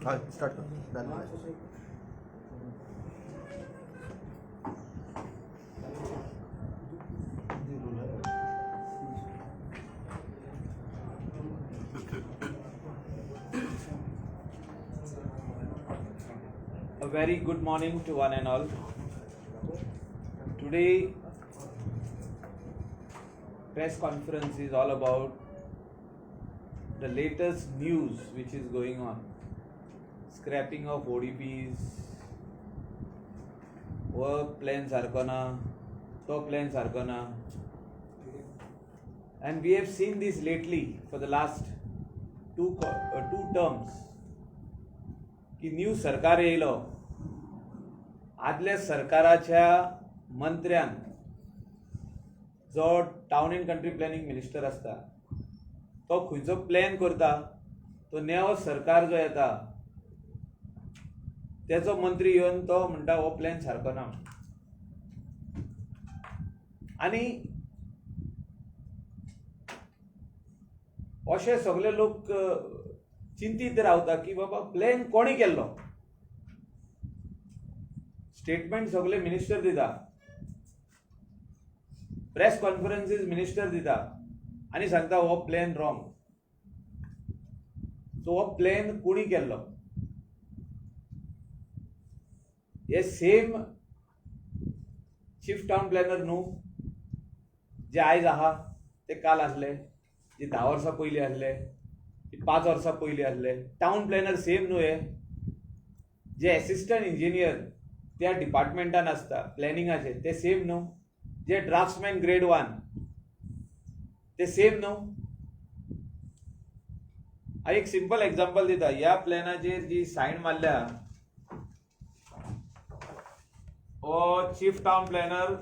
हय, स्टार्ट कर. जालें. A very good morning to one and all. Today, press conference is all about the latest news which is going on. Scrapping of ODPs, हो plan सारको ना, तो plan सारको ना. And we have seen this lately for the last two terms की new सरकार येयलो, आदल्या सरकाराच्या मंत्र्यान जो town and country planning minister आसता तो खंयचो प्लॅन करता, तो नेवो सरकार जो येता तेचो मंत्री येवन तो म्हणटा हो प्लॅन सारको ना. आनी अशे सगळे लोक चिंतीत रावता की बाबा प्लॅन कोणी केल्लो. स्टेटमेंट सगळे मिनिस्टर दिता, प्रेस कॉन्फरन्सीस मिनिस्टर दिता आनी सांगता हो प्लॅन रॉंग. सो हो प्लॅन कोणी केल्लो? हे सेम चीफ टावन प्लॅनर न्हू जे आयज आहा ते काल आसले, जे 10 वर्सां पयलीं आसले, 5 वर्सां पयलीं आसले. टावन प्लॅनर सेम न्हू हे जे एसिस्टंट इंजिनियर त्या डिपार्टमेंटान आसता प्लॅनिंगाचे ते सेम न्हू, जे ड्राफ्ट्समॅन ग्रेड 1 ते सेम न्हू. हांव एक सिंपल एग्जाम्पल दिता. ह्या प्लॅनाचेर जी सायन मारल्या हो चीफ टावन प्लॅनर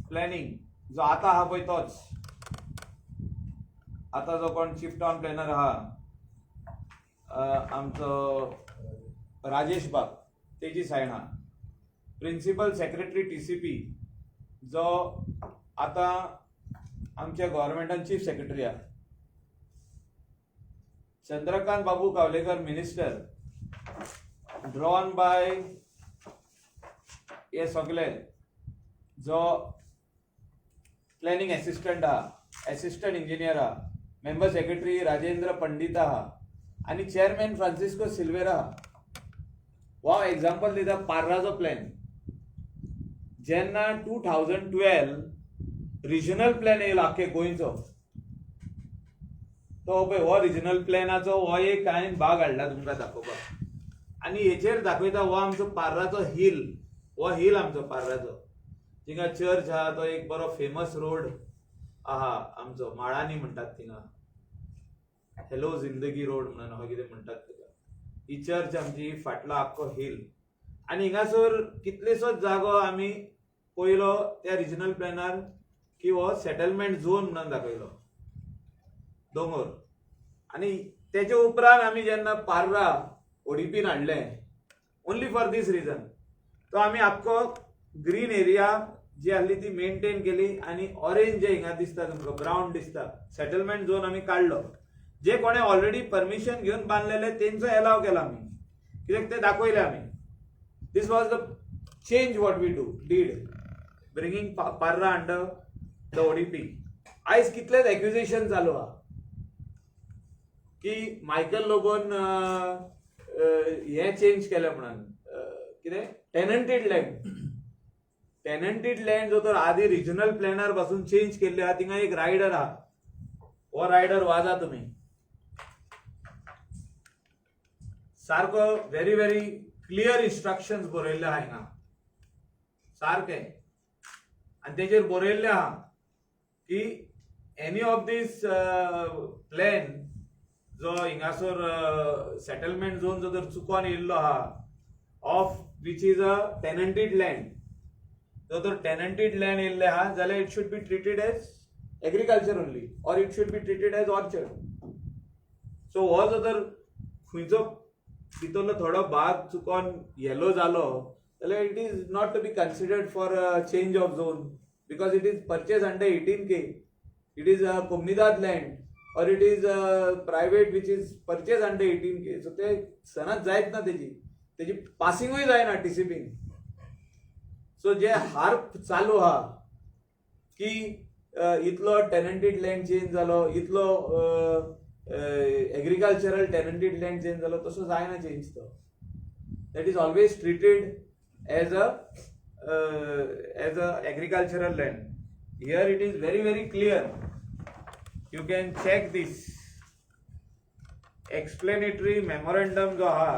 प्लॅनिंग जो आतां आहा पळय तोच, आतां जो कोण चीफ टावन प्लॅनर आहा आमचो राजेश बाब, तेजी सायन आहा. प्रिंसिपल सेक्रेटरी TCP जो आतां आमच्या गव्हर्मेंटान चीफ सेक्रेटरी आहा. चंद्रकांत बाबू कावलेकर मिनिस्टर ड्रॉन बाय हे सगळे जो प्लॅनिंग एसिस्टंट आहा, एसिस्टंट इंजिनियर आहा, मेंबर सेक्रेटरी राजेंद्र पंडित आहा आनी चेअरमॅन फ्रांसिस्को सिल्वेरा आहा. हो हांव एग्जाम्पल दिता पार्राचो प्लॅन. जेन्ना 2012 रिजनल प्लॅन येयलो आख्खे गोंयचो, तो पळय हो रिजनल प्लॅनाचो हो एक हांवें भाग हाडला तुमकां दाखोवपाक. आनी हेचेर दाखयता हो आमचो पार्राचो हिल, हो हिल आमचो पार्राचो, थिंगा चर्च आहा, तो एक बरो फेमस रोड आहा आमचो, माळांनी म्हणटात थिंगा, हॅलो जिंदगी रोड म्हणून अशें कितें म्हणटात तेका. ही चर्च आमची, फाटलो आख्खो हिल. आनी हिंगासर कितलेसोच जागो आमी पयलो त्या रिजनल प्लॅनार की हो सेटलमेंट झोन म्हणून दाखयलो दोंगर. आनी तेचे उपरांत आमी जेन्ना पार्रा ओडीपीन हाडलें ओनली फॉर these reason, तो आमी आख्खो ग्रीन एरिया जी आहली ती मेनटेन केली आनी ऑरेंज जे हिंगा दिसता तुमकां, ब्रावन दिसता, सेटलमेंट झोन आमी काडलो. जे कोणे ऑलरेडी परमिशन घेवन बांदलेले तेंचो एलाव केला आमी, कित्याक ते दाखयले आमी. This was the change what we do did bringing Parra under the ODP. आयज कितलेच एक्युजेशन चालू आहा की मायकल लोबोन हें चेंज केलें म्हणून, कितें टेनंटेड लँड. टेनंटेड लँड जो तर आदी रिजनल प्लॅनार पासून चेंज केल्ले आहा. थिंगा एक रायडर आहा, हो रायडर वाजा तुमी सारको, व्हेरी व्हेरी क्लियर इन्स्ट्रक्शन्स बरयल्ले आहा हिंगा सारके. आनी तेजेर बरयल्लें आहा की एनी ऑफ these plan जो हिंगासर सेटलमेंट झोन जो जर चुकोन येयल्लो आहा of which is a tenanted land, जो तर टेनंटेड लँड येयल्लें आहा जाल्यार it should be treated as agriculture only or it should be treated as orchard. So हो जो तर खंयचो भितरलो थोडो भाग चुकोन येलो जालो जाल्यार it is not to be considered for change of zone because it is purchase under 18K, it is a comunidade land or it is private which is purchase under 18K. So ते सनद जायत ना तेजी, तेजी पासिंगूय जायना टीसीपीन. So जे harp चालू आहा की इतलो टेनंटेड लँड चेंज जालो, इतलो एग्रीकल्चरल टेनंटेड लँड चेंज जालो, तसो जायना चेंज तो. That is always treated as a agricultural land. Here it is very very clear. You can check this explanatory memorandum जो आहा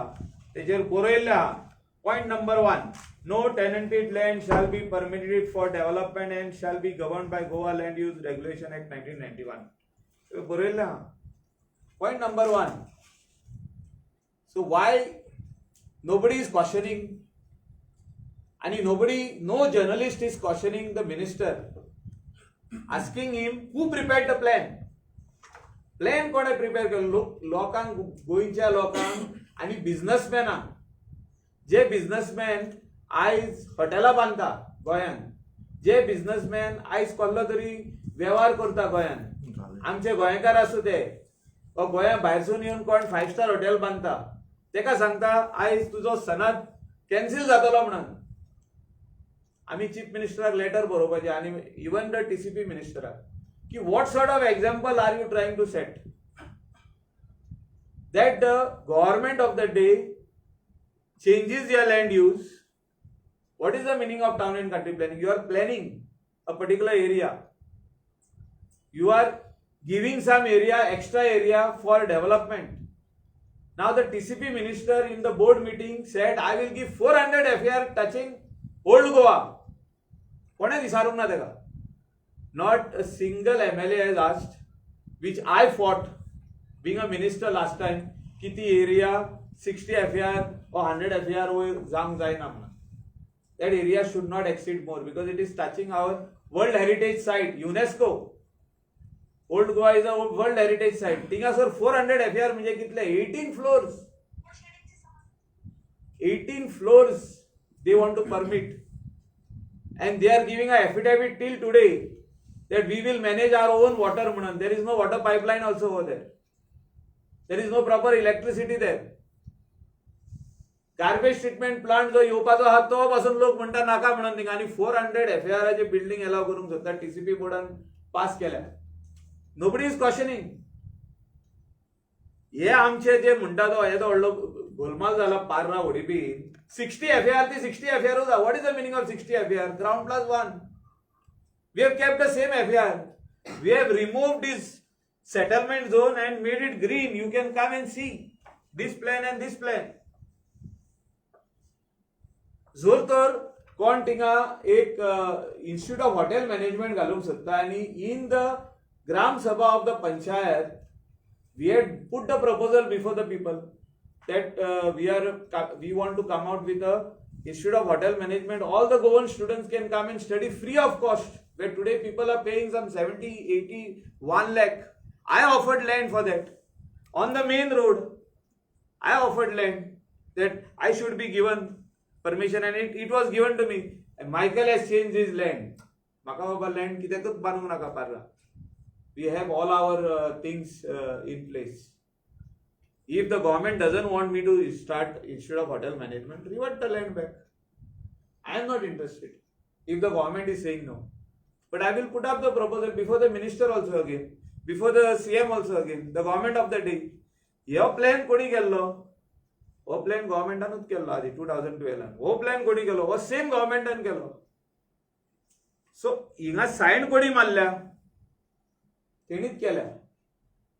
तेजेर बरयल्लें आहा. Point number 1, no tenanted land shall be permitted for development and shall be govern by Goa Land Use Regulation Act 1991. बरयल्लें आहा, point number 1. So why nobody is questioning आणि nobody, no journalist is questioning the minister, asking him who prepared the plan? Plan कोणे prepare केलो? लोक लोकांक, गोंयच्या लोकांक आनी बिझनसमॅनांक, जे बिझनसमॅन आयज हॉटेलां बांदता गोंयांत, जे बिझनसमॅन आयज कसलो तरी वेव्हार करता गोंयांत, आमचे गोंयकार आसूं ते वा गोंया भायरसून येवन कोण फायव स्टार हॉटेल बांदता, तेका सांगता आयज तुजो सनद कॅन्सील जातलो म्हणून. आमी चीफ मिनिस्टराक लेटर बरोवपाचें आनी इवन the TCP मिनिस्टराक की what sort of example are you trying to set that the government of the day changes your land use? What is the meaning of town and country planning? You are planning a particular area. You are giving some area, extra area for development. Now the TCP minister in the board meeting said, "I will give 400 FAR touching Old Goa." कोणें विचारूंक ना तेका. Not a single MLA has asked, which I fought being a minister last time, की ती area 60 FAR or 100 FAR वयर जावंक जायना म्हणून. That area should not exceed more because it is touching our World Heritage Site, UNESCO. Old Goa is a World Heritage Site. थिंगासर 400 FAR म्हणजे कितले? 18 floors. 18 floors they want to permit. And they are giving a affidavit till today that we will manage our own water म्हणून. There is no water pipeline also over there. There is no proper electricity there. Garbage treatment plant जो येवपाचो आहा तो पासून लोक म्हणटा नाका म्हणून थिंगा, आनी 400 एफएआराचे बिल्डिंग एलाव करूंक सोदता, टीसीपी बोर्डान पास केल्या. Nobody is questioning. हे आमचे जे म्हणटा तो येदो व्हडलो गोलमाल जाला पार्रा ओडीपीन. 60 एफएआर, ती 60 FAR. What is the meaning of 60 FAR? Ground plus one. We have kept the same FAR. We have removed this settlement zone and made it green. You can come and see this plan and this plan. जर तर कोण थिंगा एक institute of hotel management घालूंक सोदता आनी in the Gram Sabha of the panchayat we had put the proposal before the people that we want to come out with a institute of hotel management. All the Goan students can come and study free of cost, where today people are paying some 70, 80, 1 lakh. I offered land for that on the main road. I offered land that I should be given permission, and it was given to me. And Michael has changed his land. म्हाका बाबा land कित्याकच बांदूंक नाका Parra. We have all our things in place. If the government doesn't want me to start Institute of Hotel Management, revert the land back. I am not interested if the government is saying no. But I will put up the proposal before the minister also again, before the CM also again, the government of the day. हो plan कोणी केल्लो? हो plan गव्हर्मेंटानूच केल्लो आदी 2012. हो plan कोणी केलो? हो सेम गव्हर्मेंटान केलो. सो हिंगा सायन कोणी मारल्या? तेणीच केल्या.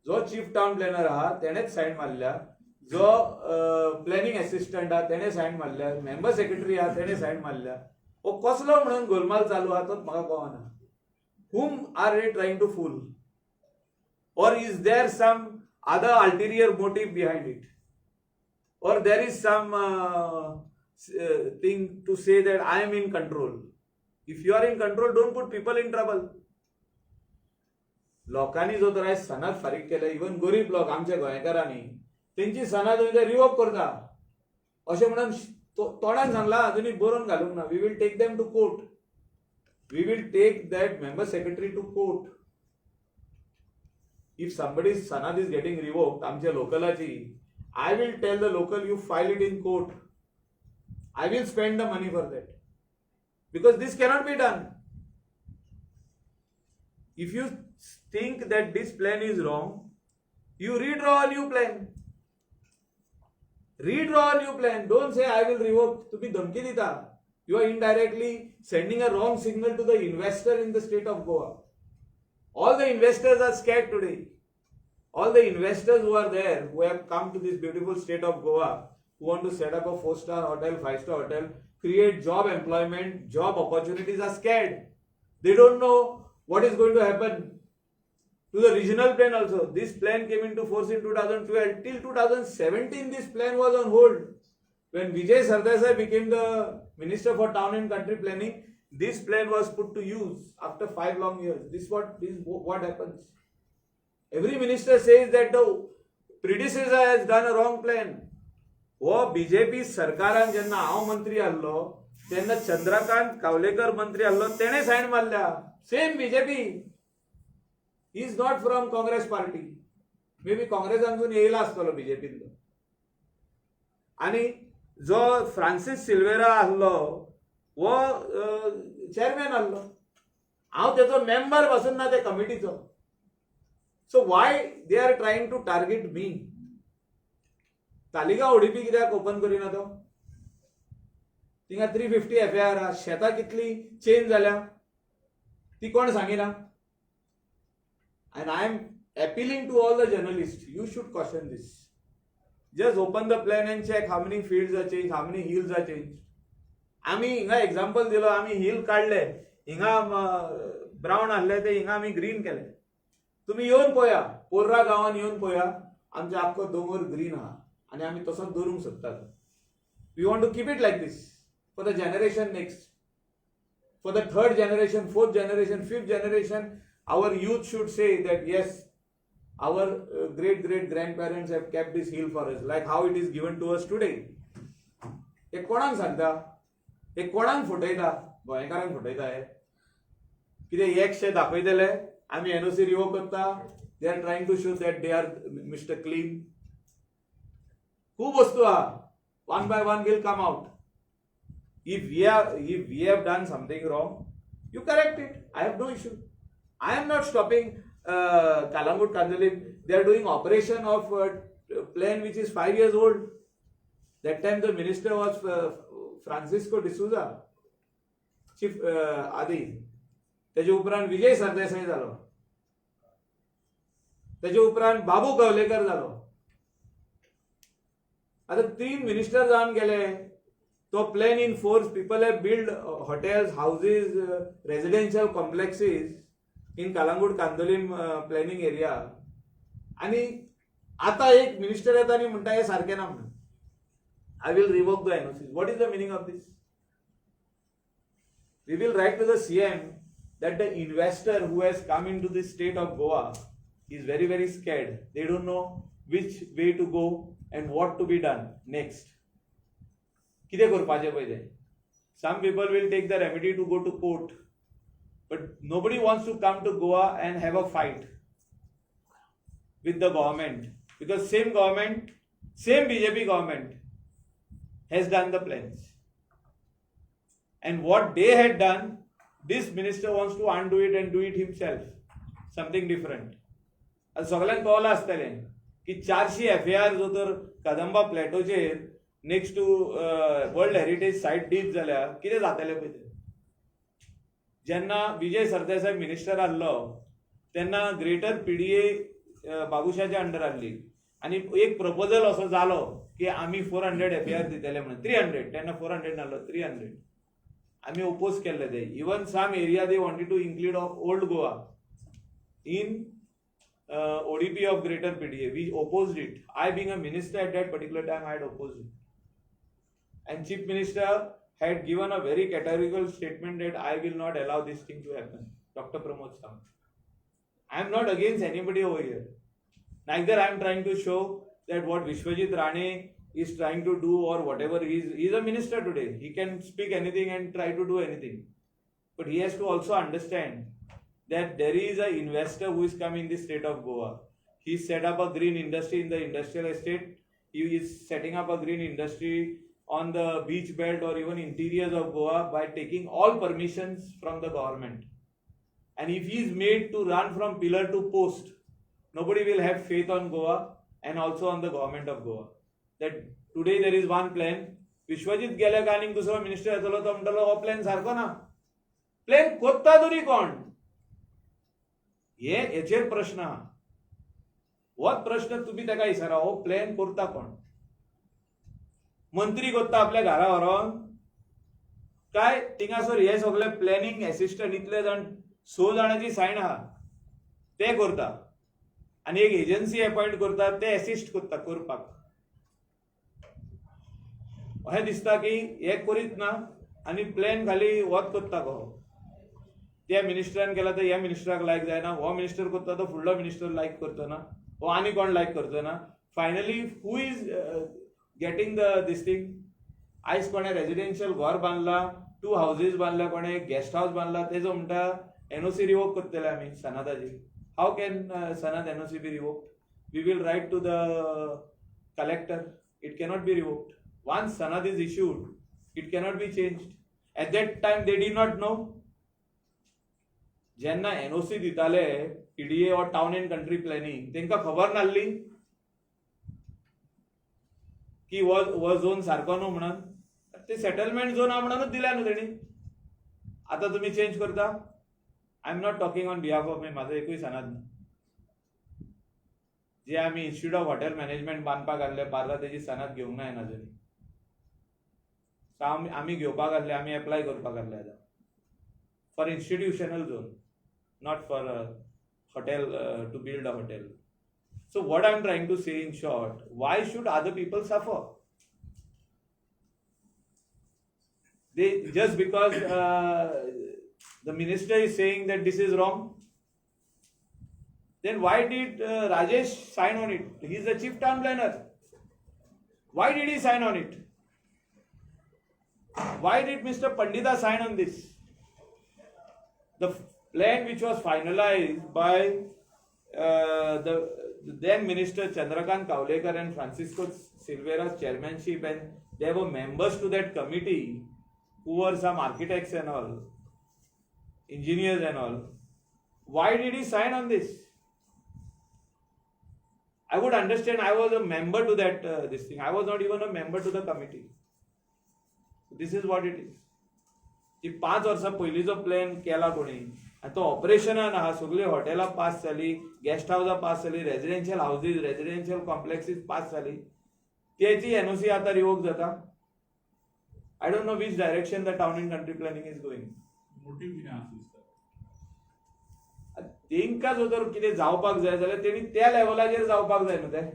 जो चीफ टाउन प्लॅनर आहा तेणेच सायन मारल्या, जो प्लॅनिंग असिस्टंट आहा तेणे सायन मारल्या, मेंबर सेक्रेटरी आहा तेणे सायन मारल्या. हो कसलो म्हणून गोलमाल चालू आहा तोच म्हाका कळना. Whom are they trying to fool, or is there some other ulterior motive behind it, or there is some thing to say that I am in control? If you are in control, don't put people in trouble. लोकांनी जो तर आयज सनद फारीक केले, even गरीब लोक आमच्या गोंयकारांनी, तेंची सनद तुमी रिवोक करता अशें म्हणून तोंडान सांगला, अजुनूय बरोवन घालूंक ना. We will take them to court. We will take that member secretary to court. If somebody sanad is getting revoked आमच्या लोकलाची, I will tell the local, you file it in court. I will spend the money for that, because this cannot be done. If you think that this plan is wrong, you redraw a new plan. Redraw a new plan. Don't say, "I will revoke." तुम्ही धमकी दिता. You are indirectly sending a wrong signal to the investor in the state of Goa. All the investors are scared today. All the investors who are there, who have come to this beautiful state of Goa, who want to set up a four star hotel, five star hotel, create job employment, job opportunities, are scared. They don't know what is going to happen to the regional plan also. This plan came into force in 2012. Till 2017, this plan was on hold. When Vijay Sardesai became the Minister for Town and Country Planning, this plan was put to use after 5 long years. This what happens. Every minister says that the predecessor has done a wrong plan. हो BJP सरकारान जेन्ना हांव मंत्री आहलो तेन्ना चंद्रकांत कावलेकर मंत्री आहलो, तेणे सायन मारल्या. Same BJP is not from Congress party. Maybe काँग्रेसांतून येयला आसतलो बीजेपींतलो. आनी जो फ्रांसीस सिल्वेरा आहलो, हो चेअरमॅन आहलो. हांव तेजो मेंबर पासून ना त्या कमिटीचो. So why they are trying to target me? Taleigao ODP कित्याक ओपन करिना तो? थिंगा 350 एफआयआर आहा. शेतां कितली चेंज जाल्या ती कोण सांगिना. And I am appealing to all the journalist, you should question this. Just open the plan and check how many fields are change, how many hills are change. आमी हिंगा एक्झाम्पल दिलो. आमी हिल काडले, हिंगा brown आहले ते हिंगा आमी ग्रीन केले. तुमी येवन पळया, पोर्रा गांवान येवन पळया, आमचे आख्खो दोंगर ग्रीन आहा आनी आमी तसोच दवरूंक सोदतात. We want to keep it like this for the generation next, for the third generation, fourth generation, fifth generation. Our youth should say that, yes, our great great grandparents have kept this hill for us, like how it is given to us today. हे कोणाक सांगता? हे कोणाक फटयता? गोंयकारांक फटयता. हे कितें एकशे दाखयतले, आमी एनओसी रिवोक करता. They are trying to show that they are Mister Clean. खूब वस्तू आहा. One by one will come out. If we have done something wrong, you correct it. I have no issue. I am not stopping Calangute, Candolim. They are doing operation of plan which is 5 years old. That time the minister was Francisco D'Souza, chief आदी. त्याच्या उपरांत विजय सरदेसाई जालो, त्याच्या उपरांत बाबू कवलेकर जालो. आता तीन मिनिस्टर जावन गेले. तो plan in force. People have build hotels, houses, residential complexes in Calangute, Candolim planning area. आणि आता एक मिनिस्टर येता आनी म्हणटा, हे सारकें ना म्हणून, I will revoke the NOC. What is the meaning of this? We will write to the CM that the investor who has come into the state of Goa is very, very scared. They don't know which way to go and what to be done next. कितें करपाचें पळय तें. Some people will take the remedy to go to court, but nobody wants to come to Goa and have a fight with the government, because same government, same BJP government has done the plans. And what they had done, this minister wants to undo it and do it himself. Something different. आता सगळ्यांक कळलां आसतलें की 400 FIR जो तर Kadamba प्लॅटोचेर next to World Heritage Site दीत जाल्यार कितें जातलें पळय तें. जेन्ना विजय सरदेसाय मिनिस्टर आहलो तेन्ना ग्रेटर पीडीए बाबुशाच्या अंडर आहली आनी एक प्रपोजल असो जालो की आमी 400 एफआयआर दितले म्हणून. 300, तेन्ना 400 नासलो, 300. आमी ओपोज केल्ले ते. Even some area they wanted to include of Old Goa in ODP of Greater PDA. We opposed it. I, being a minister at that particular time, I had opposed it. And Chief Minister had given a very categorical statement that I will not allow this thing to happen. Dr. Pramod Sawant. I am not against anybody over here. Neither I am trying to show that what Vishwajit Rane is trying to do or whatever. He is a minister today. He can speak anything and try to do anything. But he has to also understand that there is an investor who is coming in the state of Goa. He set up a green industry in the industrial estate. He is setting up a green industry on the beach belt or even interiors of Goa by taking all permissions from the government. And if he is made to run from pillar to post, nobody will have faith on Goa and also on the government of Goa. That today there is one plan. Vishwajit गेले काय आनीक दुसरो minister येतलो, तो म्हणटलो हो plan सारको ना. प्लॅन कोत्ता तरी कोण, हे हेचेर प्रश्न आहा. होच प्रश्न तुमी ताका विचारा, हो प्लॅन करता कोण? मंत्री कोत्ता आपल्या घरा व्हरोन काय थिंगासर हे सगळे प्लॅनिंग एसिस्टंट इतले जाण, स जाणांची सायन आहा, ते करता आनी एक एजन्सी अपॉयंट करता, ते एसिस्ट करता करपाक. अशें दिसता की हे करीत ना आनी प्लॅन खाली वत करता कहो. त्या मिनिस्टरान केला तर ह्या मिनिस्टराक लायक जायना, हो मिनिस्टर करता तो फुडलो मिनिस्टर लायक करचो ना, हो आनी कोण लायक करचो ना. Finally, who is getting the this thing? आयज कोणें रेजिडेन्शियल घर बांदला, टू हावजीस बांदल्या, कोणें गेस्ट हावस बांदला, तेजो म्हणटा एनओसी रिवोक करतले आमी सनदाची. How can sanad NOC be revoked? We will write to the collector. It cannot be revoked. Once sanad is issued, it cannot be changed. At that time they did not know. जेन्ना NOC दिताले PDA or Town and Country Planning, तांकां खबर नासली की हो हो zone सारको न्हू म्हणून? ते सेटलमेंट झोन आहा म्हणूनच दिल्या न्हू तेणी. आतां तुमी चेंज करता. I am not talking on behalf of me. म्हाजो एकूय सनद ना. जे आमी इन्स्टिट्यूट ऑफ हॉटेल मॅनेजमेंट बांदपाक आहले पार्रा, तेजी सनद घेवंक ना अजून. सो आमी घेवपाक आहले, आमी एप्लाय करपाक आहले आतां for institutional zone, not for hotel, to build a hotel. So what I am trying to say in short, why should other people suffer? They just because the minister is saying that this is wrong, then why did Rajesh sign on it? He is the chief town planner. Why did he sign on it? Why did Mr. Pandita sign on this? The plan which was finalized by the then minister Chandrakant Kavlekar and Francisco Silveira's chairmanship, and there were members to that committee who were some architects and all, engineers and all. Why did he sign on this? I would understand I was a member to that this thing. I was not even a member to the committee. This is what it is. ती 5 वर्सां पयलींचो plan केला कोणी आनी तो ऑपरेशनान आहा. सगळीं हॉटेलां पास जाली, गेस्ट हावसां पास जाली, residential houses, residential complexes pass जाली, तेची एनओसी आतां रिवोक जाता. I don't know which direction the Town and Country Planning is going. Motive कितें आसा दिसता? तेंकां जर तर कितें जावपाक जाय जाल्यार तेणी त्या लेवलाचेर जावपाक जाय न्हू तें.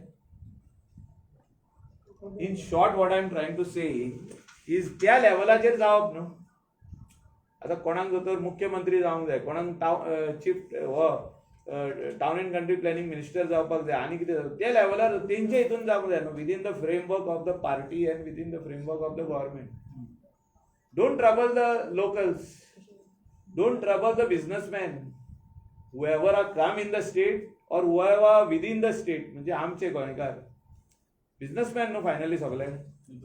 In short, what I am trying to say is त्या लेवलाचेर जावप न्हू. आतां कोणाक जर तर मुख्यमंत्री जावंक जाय, कोणाक चीफ हो Town and Country Planning minister जावपाक जाय आनी कितें जाय, त्या लेवलार तेंच्या हितून जावंक जाय न्हू, within the framework of the party and within the framework of the government. Don't trouble the locals, don't trouble the businessman, whoever are come in the state or whoever are within the state. म्हणजे आमचे गोंयकार businessman न्हू finally सगळे.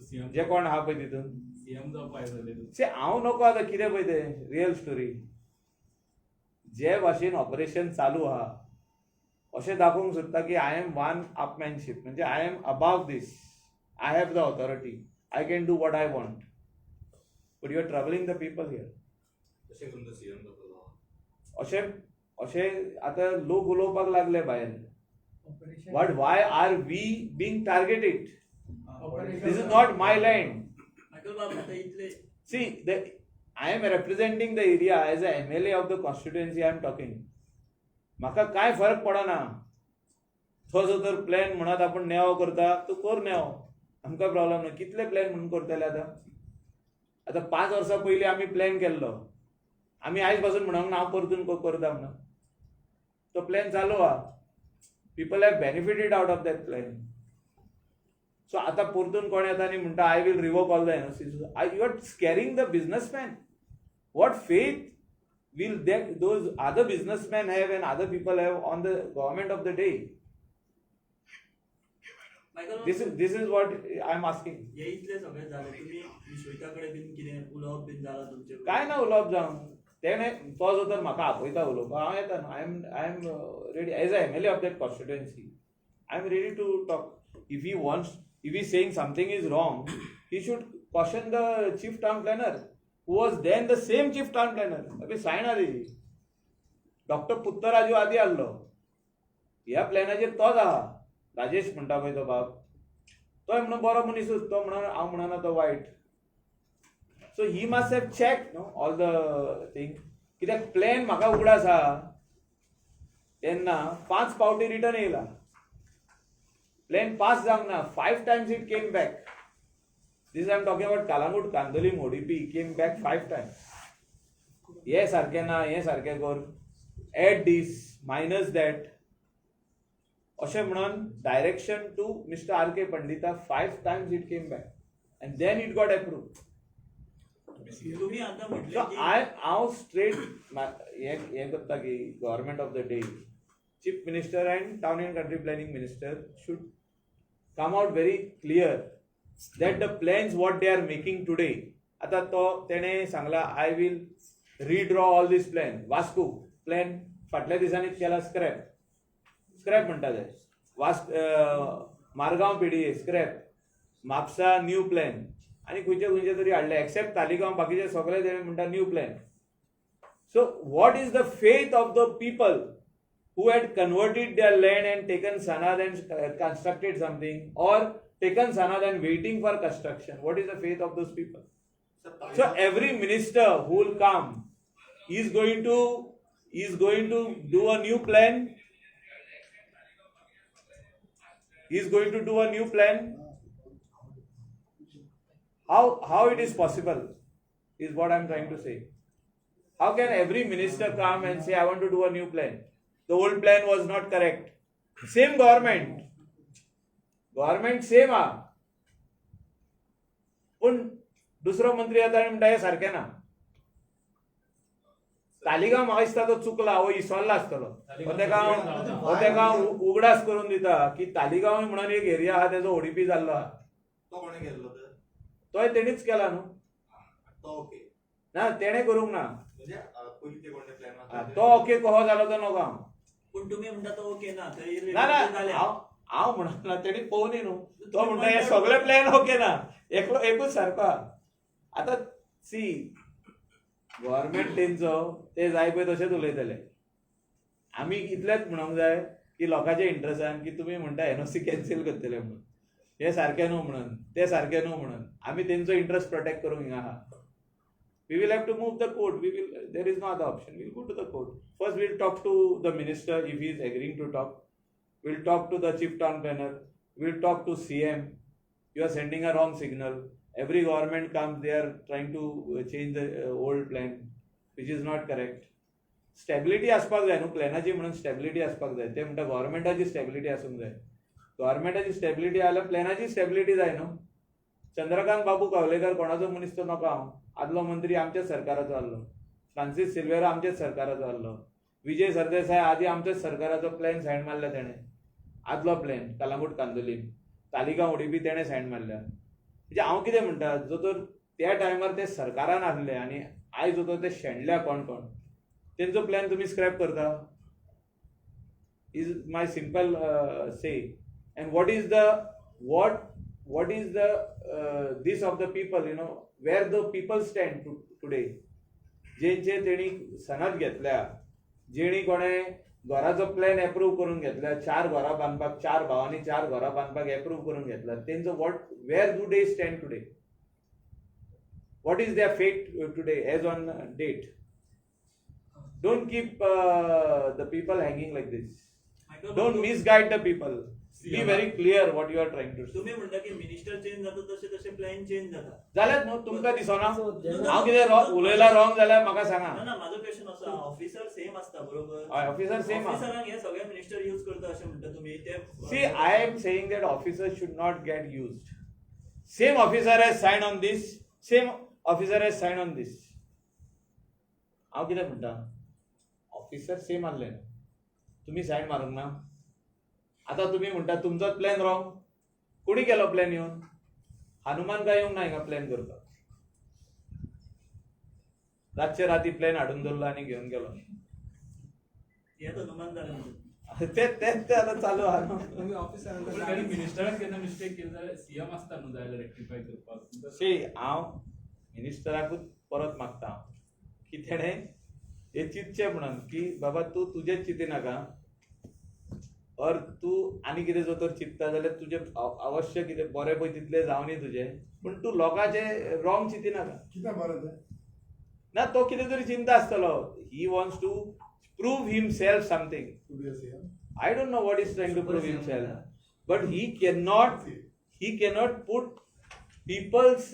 CM. जे कोण आहा पळय तितून. CM जावपाक जाय जाले. से हांव नको आतां कितें पळय तें रियल स्टोरी. जे भाशेन ऑपरेशन चालू आहा, अशें दाखोवंक सोदता की I am one upmanship, म्हणजे I am above this, I have the authority, I can do what I want, but you are troubling the people here. तशें करून सीएम जातलो. अशें अशें आतां लोक उलोवपाक लागले भायर. But why are we being targeted? This is not my land. Michael बाब, आतां इतले See, I am representing the area as a MLA of the constituency. I am talking. म्हाका कांय फरक पडना. तो जो तर प्लॅन म्हणत आपूण नेवो करता, तूं कर नेवो, आमकां प्रॉब्लेम ना. कितले प्लॅन म्हणून करतले आतां? आतां 5 वर्सां पयलीं आमी प्लॅन केल्लो. आमी आयज पासून म्हणूंक ना हांव परतून करता म्हणून. तो प्लॅन चालू आहा. People have benefited out of that plan. So आतां परतून कोण येता आनी म्हणटा, "I will revoke all the NOC." You are scaring the businessman. What faith will those other businessmen have and other people have on the government of the day? Michael This is what I am asking. हे इतले सगळें जालें, तुमी विश्वजिता कडेन बीन कितें उलोवप बीन जालां तुमचें? काय ना उलोवप जावन. तेणें तो जो तर म्हाका आपयता उलोवपाक, हांव येता न्हू. I am ready as a MLA of that constituency. I am ready to talk. If he wants, if he saying something is wrong, he should caution the chief town planner, who was then the same chief town planner. अबे sign आहा तेजी. Doctor पुत्तराजू आदी आहलो, ह्या प्लॅनाचेर तोच आहा. राजेश म्हणटा पळय तो बाब, तोय म्हणून बरो मनीसूच तो, म्हणून हांव म्हणना तो वायट. So he must have check न्हू ऑल the thing. कित्याक प्लॅन म्हाका उगडास आहा, तेन्ना पांच पावटी रिटर्न येयला. प्लॅन पास जावंक ना. Five times it came back. This I am talking about Calangute Candolim ODP came back five times. हे सारकें ना, हें सारकें कर, एड दीस, मायनस that, अशें म्हणून direction to Mister R K Pandita. Five times it came back and then it got approve. तुम्ही आता म्हटले सो की आय हांव स्ट्रेट हें हें करता की government of the day, chief minister and town and country planning minister should come out very clear that the plans what they are making today. आता तो तेणें सांगला, I will redraw all this plan. Vasco plan फाटल्या दिसांनीच केला scrap. Scrap म्हणटा ते. वास Margao PDA scrap, Mapusa new plan, आनी खंयचे खंयचे तरी हाडले. एक्सेप्ट तालिगांव, बाकीचे सगळे तेणे म्हणटा new plan. So what is the faith of the people who had converted their land and taken sanad and constructed something, or taken sanad and waiting for construction? What is the faith of those people? So every minister who will come is going to do a new plan, is going to do a new plan. How it is possible is what I'm trying to say. How can every minister come and say, "I want to do a new plan, the old plan was not correct"? Same government, government same हा, पूण दुसरो मंत्री येता आनी म्हणटा हें सारकें ना. तालिगांव म्हाका दिसता तो चुकला, हो इसवल्ला आसतलो. हो तेका हांव उगडास करून दिता की तालिगांव म्हणून एक एरिया आहा, तेजो ओडीपी जाल्लो आहा. तो कोणें केल्लो तर? तोय तेणीच केला न्हू. तो ओके? ना, तेणें करूंक ना. म्हणजे पयलीं ते कोणते प्लॅन? हा, तो ओके कहो जालो तो नको हांव. पूण तुम्ही म्हणटा तो ओके ना थंय ना ना. जाल्या. हांव हांव म्हणना, तेणी पळोवनी न्हू. तो म्हणटा हे सगळे प्लॅन ओके ना, एकलो एकूच सारको आहा. आतां सी, गव्हर्मेंट तेंचो, ते जाय पळय तशेंच उलयतले. आमी इतलेंच म्हणूंक जाय की लोकांच्या इंट्रस्टान की तुमी म्हणटा एनओसी कॅन्सील करतले म्हणून, हे सारकें न्हू म्हणून, ते सारकें न्हू म्हणून, आमी तेंचो इंट्रस्ट प्रोटेक्ट करूंक हिंगा आहा. We will have to move the court. We will, there is no other option. We'll go to the court. First we'll talk to the minister. If he is agreeing to talk, we'll talk to the chief town planner, we'll talk to CM. You are sending a wrong signal. Every government comes, they are trying to change the old plan, which is not correct. Stability आसपाक जाय न्हू प्लॅनाची, म्हणून stability आसपाक जाय. ते म्हणटा गव्हर्मेंटाची stability आसूंक जाय. गव्हर्मेंटाची स्टेबिलिटी जाल्यार प्लॅनाची स्टेबिलिटी जाय न्हू. चंद्रकांत बाबू कावलेकर कोणाचो मनीस तो नका हांव, आदलो मंत्री आमच्याच सरकाराचो आहलो. फ्रांसीस सिल्वेरा आमच्याच सरकाराचो आहलो. विजय सरदेसाय आदी आमच्याच सरकाराचो. प्लॅन सायन मारल्या तेणें, आदलो प्लॅन कलांगूट कांदोलीम, तालिगांव ओडीपी तेणें सायन मारल्या. म्हणजे हांव कितें म्हणटा, जो तर त्या टायमार ते सरकारान आहले आनी आयज जो तर ते शेणल्या कोण कोण, तेंचो प्लॅन तुमी स्क्रॅप करता is my simple say. And what is the this of the people, where the people stand today, जेंचे तेणी सनद घेतल्या, जेणी कोणें घराचो प्लॅन एप्रूव करून घेतल्या, चार घरां बांदपाक, चार भावांनी चार घरां बांदपाक एप्रूव करून घेतल्या, तेंचो what, where do they stand today? What is their fate today as on date? Don't keep the people hanging like this. Don't misguide the people. Be very clear what you are trying to. तुम्ही म्हणता की minister change जाता तसे तसे plan change जाता. जाल्यार न्हू, तुमकां दिसना हांव कितें उलयला रॉंग जाल्यार म्हाका सांगा. ना ना, माझो क्वेश्चन असो, ऑफिसर सेम असता, बरोबर? हय, ऑफिसर सेम. ऑफिसरांक हे सगळे मिनिस्टर यूज करता अशें म्हणटा तुम्ही ते. See, I am saying that officers should not get used. Same officer has signed on this, same officer has signed on this. हांव कितें म्हणटा, ऑफिसर सेम आहले, तुमी सायन मारूंक ना. आतां तुमी म्हणटा तुमचोच प्लॅन रॉंग. कोणी केलो प्लॅन येवन? हनुमान काय येवंक ना हिंगा प्लॅन करपाक. रातचे राती प्लॅन हाडून दवरलो आनी घेवन गेलो. हें हनुमान जालें म्हणून. ते तेच ते आतां चालू आहा न्हू. तुमी ऑफिसांत पूण ताणी मिनिस्टरान केन्ना मिस्टेक केली जाल्यार सीएम आसता न्हू जाय रेक्टिफाय करपाक. शी, हांव मिनिस्टराकूच परत मागता हांव की तेणें हें चिंतचें म्हणून की बाबा तूं तुजेंच चिंतिनाका or तूं आनी कितें जर तर चिंतता जाल्यार तुजें अवश्य कितें बरें पळय तितलें जावनी तुजें, पूण तूं लोकांचें रॉंग चिंतिनाका. कितें बरें तें? ना, तो कितें तरी चिंता आसतलो. He wants to prove himself something. To be a CM. I don't know what is trying to Super prove CM. Himself, but he cannot put people's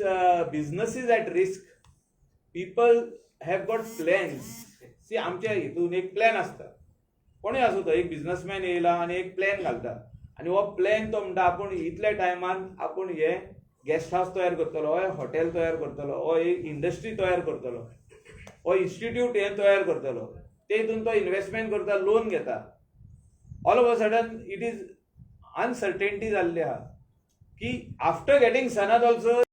businesses at risk. People have got plans. See, आमच्या हितून एक plan आसता. कोणूय आसूं, तो एक businessman येयला आनी एक प्लॅन घालता आनी हो प्लॅन तो म्हणटा आपूण इतल्या टायमान आपूण हे गेस्ट हावस तयार करतलो, हो हॉटेल तयार करतलो, हो एक इंडस्ट्री तयार करतलो, हो इन्स्टिट्यूट हें तयार करतलो. ते हितून तो इन्वेस्टमेंट करता, लोन घेता. All of a sudden it is uncertainty जाल्ली आहा की आफ्टर गेटिंग सनद ऑल्सो.